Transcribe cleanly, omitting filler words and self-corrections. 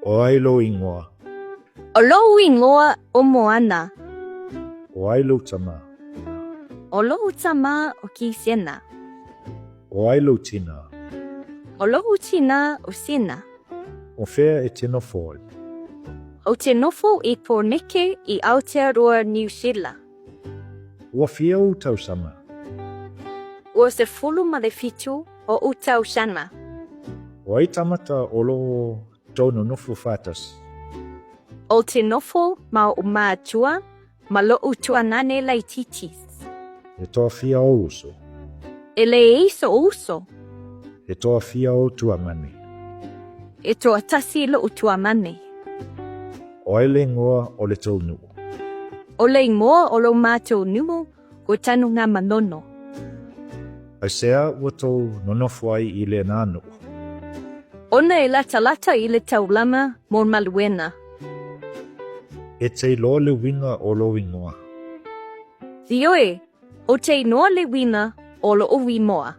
O ai lou igoa? O lou igoa o Moana. O ai lou tama? O lou tama o Kisena. O ai lou tina? O lou tina o Sina. O fea e te nofo ai? Ou te nofo i Pōneke i Aotearoa Niu Sila. Ua fia ou tausama? Ua 17 oʻu tausama. O ai tamata o lo tou nonofo faatasi? Ou te nofo ma oʻu mātua ma loʻu tuanane laitiiti. He toa fia ou uso? E leai soʻu uso. He toa fia ou tuamane? E toatasi loʻu tuamane. O ai le igoa o le tou nuu? O le igoa o lo matou nuu ko Tanugamanono. Aisea ua tou nonofo ai i lena nuu? Ona e latalata i le taulama mo Maluena. E te iloa le uiga o lou igoa? Ioe, ou te iloa le uiga o lou imoa.